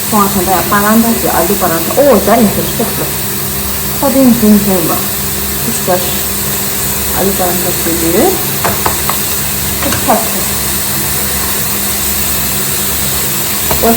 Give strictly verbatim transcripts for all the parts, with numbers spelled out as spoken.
ཁོང་ཚོ་ལ་པ་རན་ཐ་ཞིག་ཨ་ལུ་པ་རན་ཐ་ཨོ་ད་ཡིན་ཟེར་ཤོག་ལ། ས་དེ་འཛིན་འཛིན་ལ། ཨ་ལུ་པ་རན་ཐ་ཞིག་དེ། ཨོ།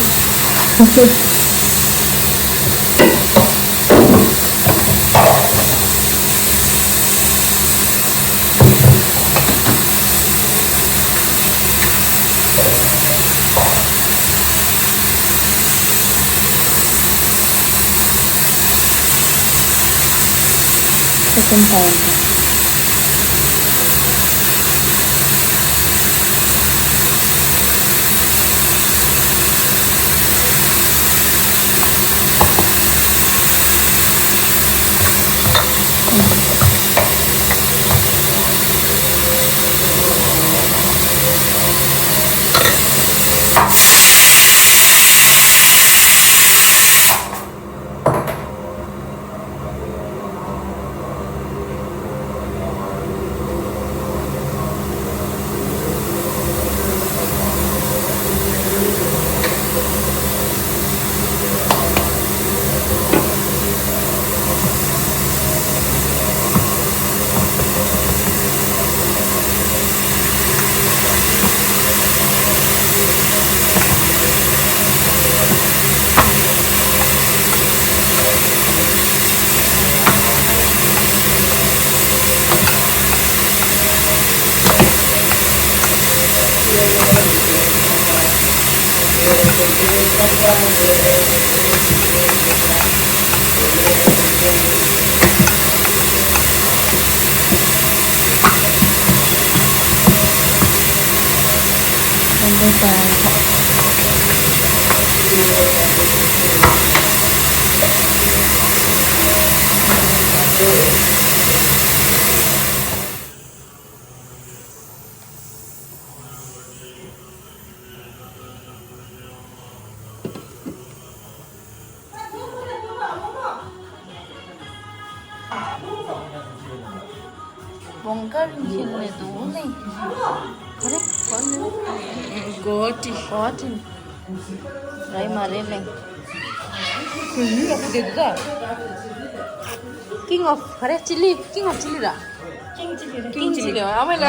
བོང་དཀར་མཁྱེན་ནས་འདུག་ནི། ག་རེ་གོ་ནི། གོ་ཏི། གོ་ཏི། རེད་མ་རེད་ལེ། ཁོས་ཡུལ་ལ་ཁུ་དེ་འདུག་ད། King of ག་རེ་ཅི་ལི། King of ཅི་ལི་ར། King ཅི་ལི་ར། King ཅི་ལི་ར། ཨ་མའི་ལ་ཨ་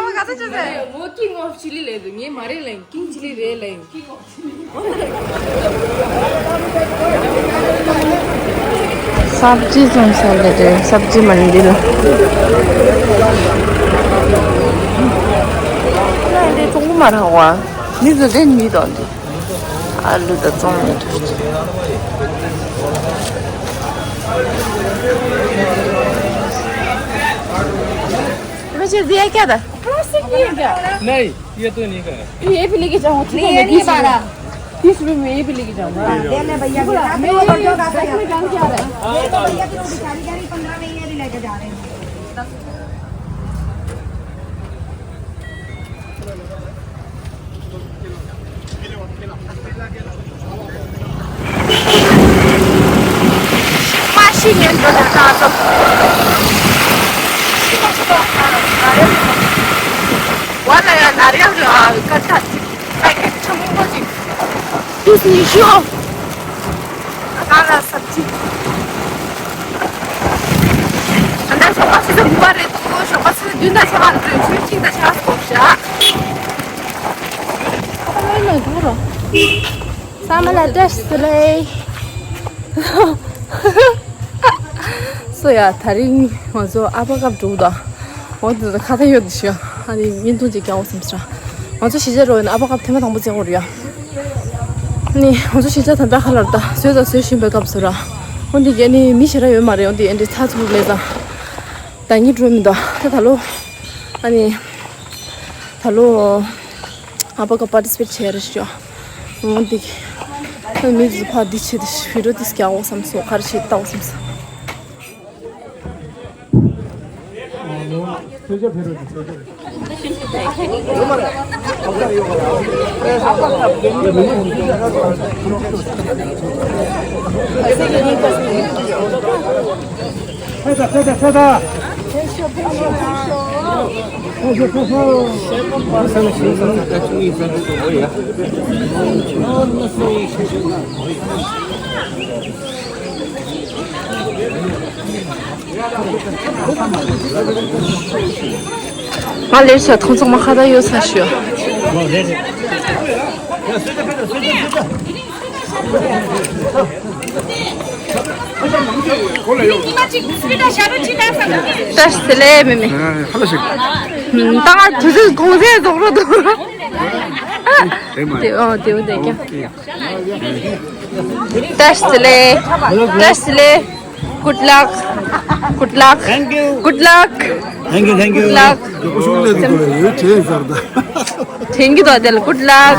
མ་ག་ཚོད་བྱོས་ཟེར། མོ་King of ཅི་ལི་ལས་འདུག་ངས་མ་རེད་ལེ། King ཅི་ལི་རེད་ལེ། སབ་ཇི་བཙོང་ས་ལ་རེད། སབ་ཇི་མན་ཌི་ལ། ལ་འདི་གྲུང་པོ་མ་རེད་བ། མི་ཚོ་དེ་མི་དང་འདི། ཨ་ལུ་དང་བཙོང་ནས་འདུག་ཅིག मुझे दिया क्या था? प्लास्टिक दिया क्या? नहीं, ये तो नहीं खाया। ये भी लेके जाऊँ, ठीक है, नहीं, ये नहीं पा रहा। तीस रुपए में ये भी लेके जाऊंगा। हाँ, दे ले भैया, मैं ये दस में डाल के आ रहा है। ये तो भैया की बेचारी कह रही, पन्द्रह में ये भी लेके जा रहे हैं। Wala ya naria la kata packet chungu ji. Juice ཉི་ཤུ། ང་ལ་སབ་ཇི། ཨ་ནི་ཞོགས་པ་ཆུ་ཚོད་དགུ་པ་རེད་འདུག་ཞོགས་པ་ཆུ་ཚོད་བདུན་དང་ཕྱེད་ཀ་རེད། ཆུ་ཚོད་གཅིག་དང་ཕྱེད་ཀ་སྐོར་བཞག་ས་མ་ལ་བཀྲ་ཤིས་བདེ་ལེགས། སོ་ཡ། དེ་རིང་ང་ཚོ་ཨ་ཕ་ཀབ་འགྲོ་གི་འདུག་འོ་དེ་ཚོ་ཁ་ཏ་ཡོད་དུ་ཤི། ཨ་ནི་བརྙན་ཐུང་ཅིག་རྒྱག་འོ་བསམ་སོང་། ང་ཚོ་གཞིས་ཆགས་འགྲོ་ཡིན་ན་ཨ་ཕ་ཀབ་ཐེངས་མ་དང་པོ་བཙལ་འོ་རེད་ཡ། ནི་ང་ཚོ་གཞིས་ཆགས་ད་ལྟ་ཁ་ལར་ད་བཟོས་ད་བཟོས་བཞིན་པའི་སྐབས་སུ་ར། འོ་འདི་གས་ནི་མི་ཞེ་དྲག་ཡོད་མ་རེད། འོ་འདི་ཨེ་འདྲི་ཚ་ཚུགས་ལས་ད། ད་ཉི་འགྲོ་མི་འདུག་ད་ད་ལོ། ཨ་ནི། ད་ལོ། ཨ་ཕ་ཀབ་པར་ཊི་སི་པེཊ་བྱས་རེད་ཤོག་འོ་འདི་གས། ད་མི་ཚོ་ཕར་འདི་བྱེད་དེ་བི་ཌི་ཡོ་འདི་རྒྱག་འོ་བསམ་སོང་། ག་རེ་བྱེད་ལྟ་འོ་བསམ་སོང་། ཕེ་ད་ཕེ་ད་ཕེ་ད། ང་ལེར་བྱ་ཐོང་ཚང་མ་ཁ་ད་ཡོད་ས་ཞུ། ཏར་སི་ལེ་མེ་མེ། ཧ་ལ་ཞིག་ད་ང་དུས་ཚོད་གོང་ཚད་རྫོགས་རོགས་འདུག་དེ་མ་དེ་ཨོ་དེ་འོ་དེ་ཀྱང་། ཏར་སི་ལེ། ཏར་སི་ལེ། Good luck. Good luck. Thank you. Good luck. Thank you, thank you. Good luck. Thank you, Dodel. Good luck.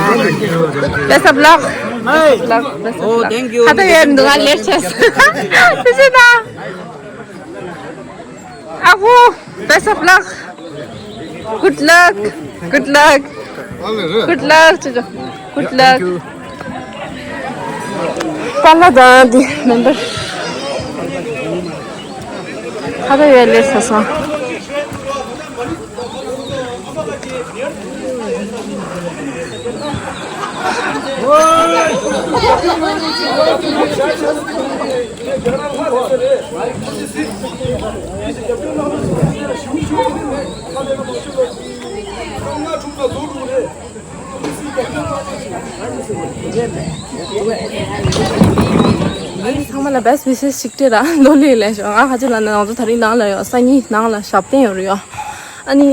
Best of luck. Best of luck. Best of luck. Oh, thank you. Hata yem dunga lectures. This is the. Abu, best of luck. Good luck. Good luck. Good luck. Good luck. པཱ་ལགས་དང་འདི་མེམ་བར། ཁ་ད་ཡོད་ལེ་ས་སོང་། ཚང་མ་ལ་best wishes ཞིག་སྤྲད་ར་ལོ་ལེགས་ལེགས་ཤོག་ང་ཁ་ཆེ་ལ་ནང་ཚོ་དེ་རིང་ནང་ལ་ཡོད། སང་ཉིན་ནང་ལ་ཞབས་བརྟན་ཡོད་རེད་ཡོད། ཨ་ནི།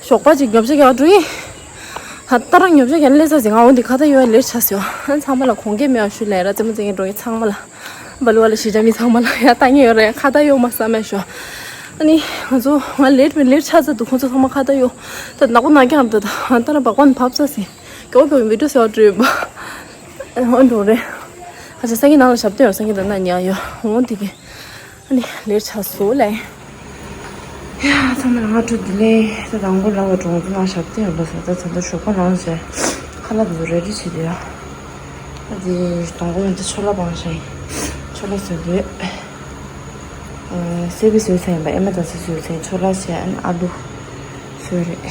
ཞོགས་པ་ཅིག་ཉོབ་ཆ་རྒྱག་འགྲོ་ཡིན། ད་ལྟ་རང་ཉོབ་ཆ་རྒྱག་སླེབས་ཚར་ཟིན་ང་འོ་འདི་ཁ་ད་ཡོད་ལེར་ཆ་ཟིན། ཨ་ཚང་མ་ལ་གོང་གས་མེད་པ་ཞུ་ལེ་ར་རྩེད་མོ་རྩེད་མཁན་འགྲོ་ཡིན་ཚང་མ་ལ། བ་ལུ་བ་ལ་ཞི་ཅ་མི་ཚང་མ་ལ་ཡ་ལྟ་ངེས་ཡོད་རེད་ཁ་ད་ཡོད་མ་བསམ་མེད་ཞོ། ཨ་ནི་ང་ཚོ་ང་ལེར་མི་ལེར་ཆ་ཟ་འདུག་ཁོང་ཚོ་ཚང་མ་ཁ་ད་ཡོད། ད་ནག་པོ་ནག་རྐྱང་ད་ད་ད་ར་བག་པ་ནི་བབས་ཚར་ཟིན། མགྱོགས་མགྱོགས་བི་ཌིའོ་ཟེར་བ་འགྲོ་ཡིན་པ། ཨ་འགྲོ་རེད། ཨ་ཅེ་སང་གི་ནང་ལ་ཞབས་བརྟན་ཡོད་སང་གི་ད་ན་ཉག་ཡོད་འོང་དེ་གི། ཨ་ནི་ལེར་ཆ་སོ་ལེ། ཡ་ཚང་མ་ལ་སྔ་དྲོ་བདེ་ལེགས། ད་དང་པོ་ལ་བ་གྲོང་ཚོ་ནང་ཞབས་བརྟན་ཡོད་པ་ཟེར་ད་ད་ད་ཞོགས་པ་ནང་བྱས་ཁ་ལག་དེ་ཚོ་རེ་ཌི་བྱེད་དུས་ཡ། ད་དེ་དང་པོ་ཡང་ད་ཆོ་ལ་སྤང་ཤ་ཡིན་ཆོ་ལ་བཟོས་དུས། སེ་བི་བཟོས་ཚན་ཡིན་པ་ཨེ་མ་ད་སེ་བཟོས་ཚན་ཆོ་ལ་བྱས་ཨ་ནི་ཨ་ལུ་བཟོས་རེད།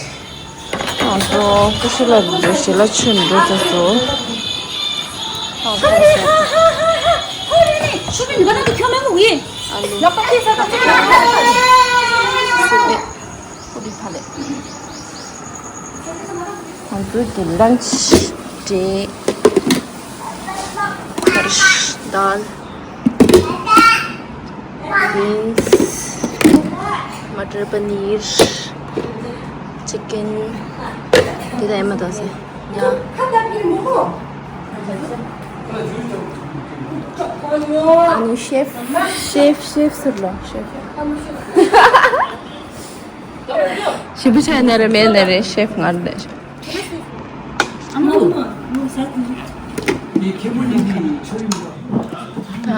ཨ་སོ་ཀུ་ཤུ་ལ་འདི་ཞེ་ལ་ཆུ་འགྲོ་ཚ་སོ། ཨ་སོ་སོ། ཨ་ལུ། སི་ཏེ། ཀུ་རི་ཕ་ལེ། ང་ཚོ་གི་ལན་ཆི་འབྲས། ཕར་དཱལ། བིན་སི། མ་ཊར་པ་ནིར། ཅི་ཀན། དེ་ལ་ཨེ་མ་དང་ཟེར། ཡ། ཨ་ནི་ཤེཕ། ཤེཕ་ཤེཕ་ཟེར་ལོ་ཤེཕ། ཞིབ་པོ་བྱས་ནས་རེད་མེད་ནས་རེད་ཤེཕ་ང་རེད། ད་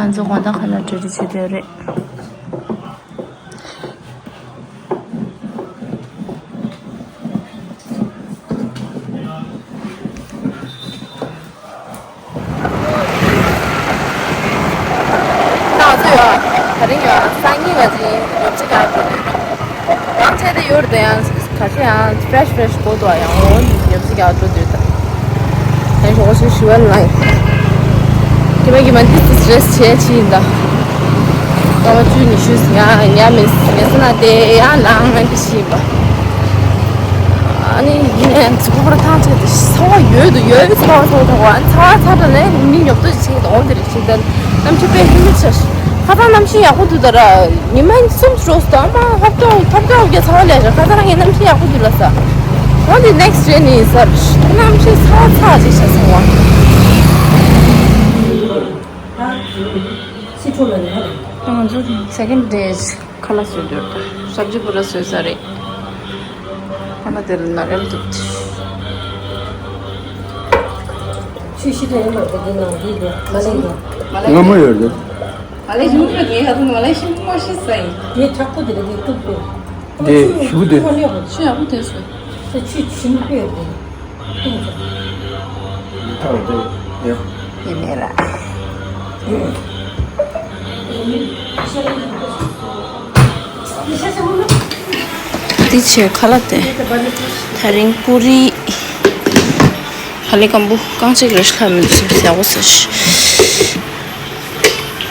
ང་ཚོ་དགོང་དག་ཁ་ལག་འབྲེལ་འདྲིས་བྱེད་དེ་རེད། ད་ང་ཚོ་ཡོད། ད་རིང་ཡོད་སང་ཉིན་ང་ཚོ་ཡོད་ཚད་ག་རེ་འགྲོ་དགོས་རེད། རང་བྱས་ཏེ་ཡོད་རེད་ཡང་ཁ་ཤས་ཡང་ཕྲེ་ཤི་ཕྲེ་ཤི་དགོས་འདུག་ཡང་འོ་ཡོད་ཚད་ག་རེ་འགྲོ་དགོས་ད། ཡང་ཞོགས་ཞོགས་ཞུ་བ་ལ་ཡིན། ཀྱི་མ་ཀྱི་མ་འདི་ཙི་རེས་བྱས་ཕྱིན་ད། སྐར་མ་བཅུ་ཉི་ཤུ་ང་ང་མི་མི་ཟ་ན་དེ་ཡང་ལངས་ང་འདི་ཤི་བ། ཨ་ནི་ཡིན་ནའི་ཚུགས་པར་ཐང་ཆད་དེ་ཚ་བ་ཡོད་དུ་ཡོད་ཚ་བ་ཚ་བ་ཚ་བ་ཨ་ནི་ཚ་བ་ཚ་བ་ལས་མི་ཉོབ་ཏོ་ཞིག་བྱེད་དོ་འོང་དེ་རེད་ཤི་ད་གནམ་གཤིས་དཔེ་ཧྲིལ་ཧྲིལ་ཆགས་ཤི་ཁ་སང་གནམ་གཤིས་ཡག་པོ་འདུག་ད་ར་ཉི་མ་གསུམ་འགྲོ་སོང་ཨ་མ་ཧབ་ཏོ་ཧབ་ཏོ་ཧབ་ཀྱི་ཚ་བ་ལས་ཤི་ཁ་སང་རང་གི་གནམ་གཤིས་ཡག་པོ་འདུག་ལ་ས་འོང་དེ་ནེག་སི་ཌེ་ནི་ས་ར་ཤི་གནམ་གཤིས་ཚ་བ་ཚ་ཞིག་ཆགས་སོང་བ། ང་ཚོ་སེ་ཀེན་ཌེ་ཁ་ལག་བཟོས་འདུག་སབ་ཇི་པུ་ར་བཟོས་ཚར་རེད། ཁོ་ན་དེ་ལ་ན་རེམ་འདུག་ཆུ་ཤི་དེ་ཡིན་པ་དེ་ནང་འདི་དེ་མ་ལེན་གྱི། ང་མ་ཡོད་རེད། ང་ལ་ཞིམ་པོ་ངས་ཧ་དུ་ང་ལ་ཞིམ་པོ་ཤི་ས་ཡིན། དེ་ཁྲག་པོ་དེ་རེད་དེ་གཏུབ་དེ། དེ་ཞུ་དེ། ཆུ་ཡག་པོ་དེ་སོ། ད་ཆུ་ཆུ་མི་སྤོས་དེ། ཐག་དེ་ཡག་ཡིན་ནས་ར། ཨ་ནི་ཤེ་ལ་ཡིན་པ་ཞིག་སོ། འདི་ཆེ་ཁ་ལག་དེ། ད་རིང་པུ་རི། ཧ་ལས་སྐམ་པོ་རྐང་གཅིག་རེ་ཤ་མི་འདུག་ཟེར་གོ་ཟེར།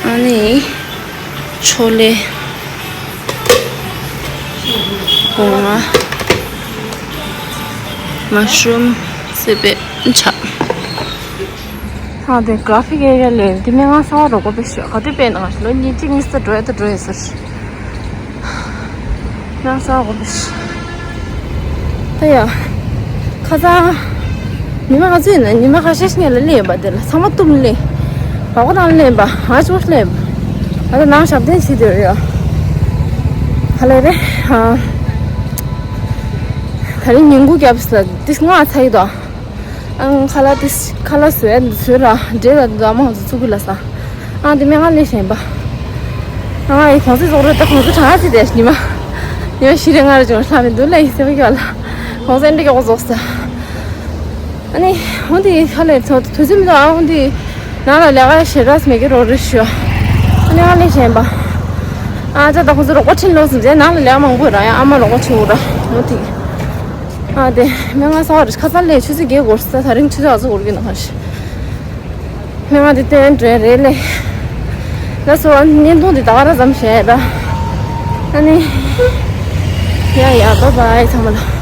ཨ་ནི། ཆོ་ལེ། སྒོ་ང་། མ་ཤུ་རུམ། སི་པན་ཆ། ཧ་དེ་གྷ་ར་ཕིག་ཨེ་རི་ཡ་ལས་དེ་མིན་ང་གསང་བ་རོགས་པ་པེ་ཤོག་ག་དུས་པེ་ན་ལོ་གཉིས་གཅིག་གཉིས་སུ་འགྲོ་ཡ་ད་འགྲོ་ཡ་ཟེར། ང་གསང་བ་རོགས་པ་པེ་ཤོག་ད་ཡ། ཁ་སང་། ཉི་མ་ག་ཚོད་ཡིན་ན་ཉི་མ་ཁ་ཤས་ཤིག་ལ་སླེབས་ཡོད་པ་དེ་ལ་ཚང་མ་གཏུམ་སླེབས། བ་གོ་དང་སླེབས་པ་ང་ཅོ་སླེབས། ང་ད་ནང་ཞབས་བརྟན་བྱེད་དེ་ཡོད། ཧ་ལས་རེད། ད་རིང་ཉིན་གུང་རྒྱབ་ལ་ཏིས་ང་ཚ་ཡི་དོ། ཨང་ཁ་ལག་ཏིས་ཁ་ལག་བཟོས་བཟོས་ར་འབྲས་ལ་འདུག་ཨ་མ་ང་ཚོ་བཙུགས་གི་ལ་ས། ཨང་དེ་མེད་ང་ལས་གཞན་པ། ཨང་ཨེ་གོང་ཚེ་ཚོགས་རེད་ད་གོང་ཚེ་གྲང་ཚེ་དེ་ཉི་མ། ཉི་མ་བཞི་རེ་ལྔ་རེ་ཅུང་ལྷག་མི་འདུག་ལ་ཡིན་སེམས་སྐྱོ་ལ། གོང་ཚེ་འདྲི་སྐྱོ་གོ་རྫོགས་ས། ཨ་ནི། འོན་ཏེ་ཁ་ལས་ཚོ་དུས་ཚོད་མི་འདུག་ཨ་འོན་ཏེ། ནང་ལ་ལས་ཀ་ཞེ་དྲག་མེད་ཀྱི་རོགས་རེ་ཞུ། ཨ་ནི་ང་ལས་གཞན་པ། ཨ་ཅག་ད་ཁོ་ཚོ་རོགས་པ་ཁྲིད་ལོག་སོང་རྗེས་ནང་ལ་ལས་ཀ་མང་པོ་ར་ཡང་ཨ་མ་རོགས་པ་བྱེད་འོ་ར་མོ་དེ། ཨ་དེ་མི་ང་ས་བར་ཁ་སང་ལས་ཆུ་ཚོད་བརྒྱད་འགོར་ས་ད་རིང་ཆུ་ཚོད་ཨ་ཚོ་འགོར་གི་ན་ཧ་ཤི། མི་ང་དེ་སྟོན་འདྲེ་རེད་ལས། ལ་སོ་ཨ་ནི་བརྙན་ཐུང་དེ་ད་ག་ར་ཙམ་བྱས་ར། ཨ་ནི། ཡ་ཡ་བཱའི་བཱའི་ཚང་མ་ལ།